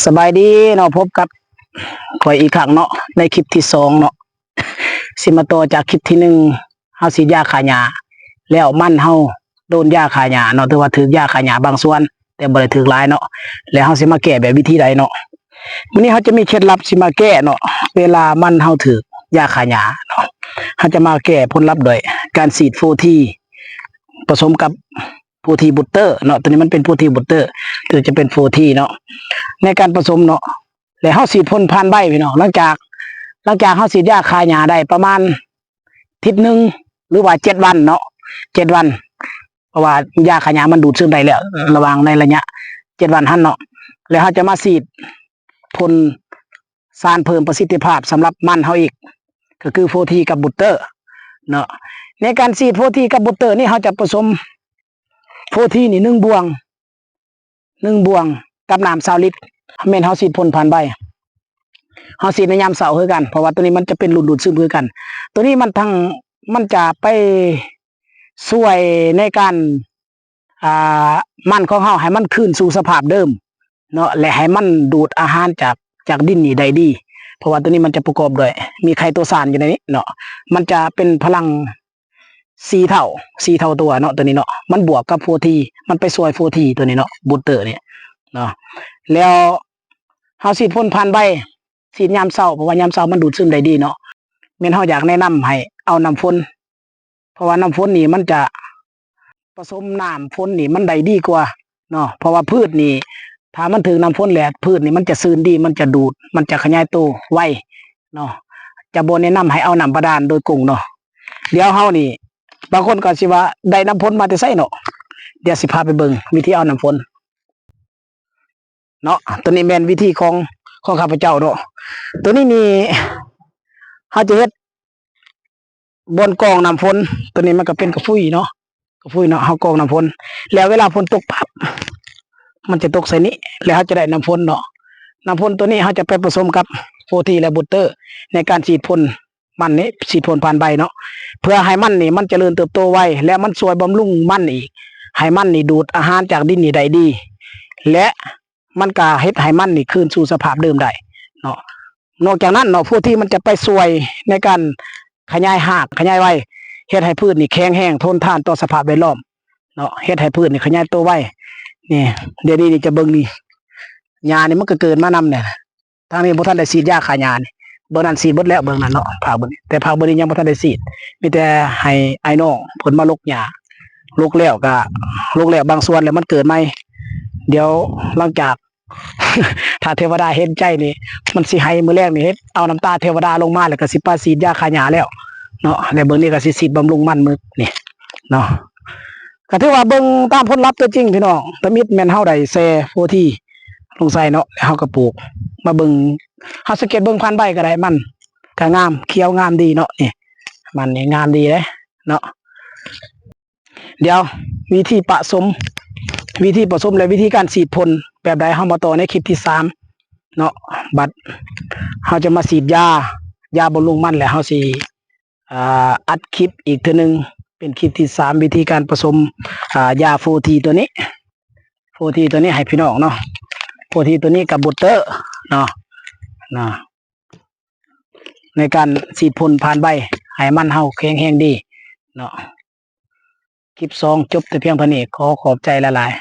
ສະບາຍດີເນາະ ພົບກັບຂ້ອຍອີກຄັ້ງເນາະ ໃນຄລິບທີສອງເນາະ ຊິມາຕໍ່ຈາກຄລິບທີໜຶ່ງ ເຮົາສີດຢາຂ້າຫຍ້າ ແລ້ວມັນເຮົາໂດນຢາຂ້າຫຍ້າເນາະ ຖືວ່າຖືກຢາຂ້າຫຍ້າບາງສ່ວນ ແຕ່ບໍ່ໄດ້ຖືກຫຼາຍເນາະ ແລ້ວເຮົາຊິມາແກ້ແບບວິທີໃດເນາະ. ມື້ນີ້ເຮົາຈະມີເຄັດລັບຊິມາແກ້ເນາະ ເວລາມັນເຮົາຖືກຢາຂ້າຫຍ້າເນາະ ເຮົາຈະມາແກ້ຜົນລັບດ້ວຍການສີດໂຟທີ ປະສົມກັບໂຟທີບູດເຕີເນາະ ໂຕນີ້ມັນເປັນໂຟທີບູດເຕີ ໂຕນີ້ຈະເປັນໂຟທີເນາະ ໃນການປະສົມເນາະ ແລ້ວເຮົາສີດພົ່ນຜ່ານໃບພີ່ນ້ອງ ຫຼັງຈາກ ຫຼັງຈາກເຮົາສີດຢາຂ້າຫຍ້າໄດ້ປະມານທິດໜຶ່ງ ຫຼືວ່າເຈັດວັນເນາະ ເຈັດວັນ ເພາະວ່າຢາຂ້າຫຍ້າມັນດູດຊຶມໄດ້ແລ້ວ ລະຫວ່າງໃນໄລຍະເຈັດວັນຫັ້ນເນາະ ແລ້ວເຮົາຈະມາສີດພົ່ນສານເພີ່ມປະສິດທິພາບສຳລັບມັນເຮົາອີກ ກໍຄືໂຟທີກັບບູດເຕີເນາະ. ໃນການສີດໂຟທີກັບບູດເຕີນີ້ ເຮົາຈະປະສົມໂຟທີນີ້ໜຶ່ງບ່ວງ ໜຶ່ງບ່ວງກັບນ້ຳຊາວລິດ ແມ່ນເຮົາສີດພົ່ນຜ່ານໃບ ເຮົາສີດໃນຍາມເຊົ້າຄືກັນ ເພາະວ່າໂຕນີ້ມັນຈະເປັນລຸ້ນດູດຊຶມຄືກັນ ໂຕນີ້ມັນທັງ ມັນຈະໄປຊ່ວຍໃນການ ອ່າ ມັນຂອງເຮົາໃຫ້ມັນຄືນສູ່ສະພາບເດີມເນາະ ແລະ ໃຫ້ມັນດູດອາຫານຈາກ ຈາກດິນນີ້ໄດ້ດີ ເພາະວ່າໂຕນີ້ມັນຈະປະກອບດ້ວຍ ມີໄຄໂຕຊານຢູ່ໃນນີ້ເນາະ ມັນຈະເປັນພະລັງ ສີ່ເທົ່າ ສີ່ເທົ່າຕົວເນາະ ໂຕນີ້ເນາະ ມັນບວກກັບໂຟທີ ມັນໄປຊ່ວຍໂຟທີໂຕນີ້ເນາະ ບູດເຕີນີ້ເນາະ ແລ້ວເຮົາສີດພົ່ນຜ່ານໃບ ສີດຍາມເຊົ້າ ເພາະວ່າຍາມເຊົ້າມັນດູດຊຶມໄດ້ດີເນາະ ແມ່ນເຮົາຢາກແນະນຳໃຫ້ເອົານ້ຳຝົນ ເພາະວ່ານ້ຳຝົນນີ້ມັນຈະປະສົມນ້ຳຝົນນີ້ມັນໄດ້ດີກວ່າເນາະ ເພາະວ່າພືດນີ້ ຖ້າມັນຖືກນ້ຳຝົນແລ້ວ ພືດນີ້ມັນຈະຊືນດີ ມັນຈະດູດ ມັນຈະຂະຫຍາຍໂຕໄວເນາະ ຈະບໍ່ແນະນຳໃຫ້ເອົານ້ຳບາດານໂດຍກົງເນາະ. ດຽວເຮົານີ້ ບາງຄົນກໍຊິວ່າໄດ້ນ້ຳຝົນມາແຕ່ໃສເນາະ ດຽວຊິພາໄປເບິ່ງວິທີເອົານ້ຳຝົນເນາະ ໂຕນີ້ແມ່ນວິທີຂອງ ຂອງຂ້າພະເຈົ້າເນາະ ໂຕນີ້ນີ້ ເຮົາຈະເຮັດບ່ອນກອງນ້ຳຝົນ ໂຕນີ້ມັນກໍເປັນກະຟຸຍເນາະ ກະຟຸຍເນາະ ເຮົາກອງນ້ຳຝົນ ແລ້ວເວລາຝົນຕົກປັບ ມັນຈະຕົກໃສ່ນີ້ ແລ້ວເຮົາຈະໄດ້ນ້ຳຝົນເນາະ ນ້ຳຝົນໂຕນີ້ເຮົາຈະໄປປະສົມກັບໂຟທີ ແລະ ບູດເຕີ ໃນການສີດພົ່ນ ມັນນີ້ສີດພົ່ນຜ່ານໃບເນາະ ເພື່ອໃຫ້ມັນນີ້ມັນຈະເລີນເຕີບໂຕໄວ ແລະ ມັນຊ່ວຍບຳລຸງມັນອີກ ໃຫ້ມັນນີ້ດູດອາຫານຈາກດິນນີ້ໄດ້ດີ ແລະ ມັນກະເຮັດໃຫ້ມັນນີ້ຄືນສູ່ສະພາບເດີມໄດ້ເນາະ. ນອກຈາກນັ້ນເນາະ ໂຟທີມັນຈະໄປຊ່ວຍໃນການຂະຫຍາຍຮາກ ຂະຫຍາຍໃບ ເຮັດໃຫ້ພືດນີ້ແຂງແຮງ ທົນທານຕໍ່ສະພາບແວດລ້ອມເນາະ ເຮັດໃຫ້ພືດນີ້ຂະຫຍາຍໂຕໄວ. ນີ້ ດຽວນີ້ນີ້ຈະເບິ່ງນີ້ ຫຍ້ານີ້ມັນກໍເກີດມານຳແຫຼະ ທາງນີ້ບໍ່ທັນໄດ້ສີດຢາຂ້າຫຍ້ານີ້ ເບື້ອງນັ້ນສີດເບິດແລ້ວ ເບື້ອງນັ້ນເນາະ ພາກເບື້ອງນີ້ ແຕ່ພາກເບື້ອງນີ້ຍັງບໍ່ທັນໄດ້ສີດ ມີແຕ່ໃຫ້ອ້າຍນ້ອງເພິ່ນມາລົກຫຍ້າ ລົກແລ້ວກະ ລົກແລ້ວບາງສ່ວນແລ້ວມັນເກີດໃໝ່ ດຽວຫຼັງຈາກ ຖ້າເທວະດາເຫັນໃຈນີ້ ມັນຊິໄຫ້ ມື້ແລງນີ້ເຮັດເອົານ້ຳຕາເທວະດາລົງມາ ແລ້ວກໍຊິປະສີດຢາຂ້າຫຍ້າແລ້ວເນາະ ແລ້ວເບິ່ງນີ້ກໍຊິສີດບຳລຸງມັນມື້ນີ້ເນາະ. ກໍຖືວ່າເບິ່ງຕາມຜົນລັບຕົວຈິງພີ່ນ້ອງ ທຳອິດແມ່ນເຮົາໄດ້ແຊ່ໂຟທີລົງໃສ່ເນາະ ແລ້ວເຮົາກໍປູກ ມາເບິ່ງ ເຮົາສັງເກດເບິ່ງຜ່ານໃບກໍໄດ້ ມັນກໍງາມ ຂຽວງາມດີເນາະ ນີ້ ມັນນີ້ງາມດີເດ້ເນາະ. ດຽວວິທີປະສົມ ວິທີປະສົມ ແລະ ວິທີການສີດພົ່ນແບບໃດ ເຮົາມາຕໍ່ໃນຄລິບທີສາມເນາະ. ບັດເຮົາຈະມາສີດຢາ ຢາບຳລຸງມັນ ແລະ ເຮົາຊິ ອ່າ ອັດຄລິບອີກເທື່ອໜຶ່ງ ເປັນຄລິບທີສາມ ວິທີການປະສົມ ອ່າ ຢາໂຟທີຕົວນີ້ ໂຟທີຕົວນີ້ໃຫ້ພີ່ນ້ອງເນາະ ໂຟທີຕົວນີ້ກັບບູດເຕີເນາະ ເນາະ ໃນການສີດພົ່ນຜ່ານໃບ ໃຫ້ມັນເຮົາແຂງແຮງດີເນາະ. ຄລິບສອງຈົບແຕ່ພຽງເທົ່ານີ້ ຂໍຂອບໃຈຫຼາຍ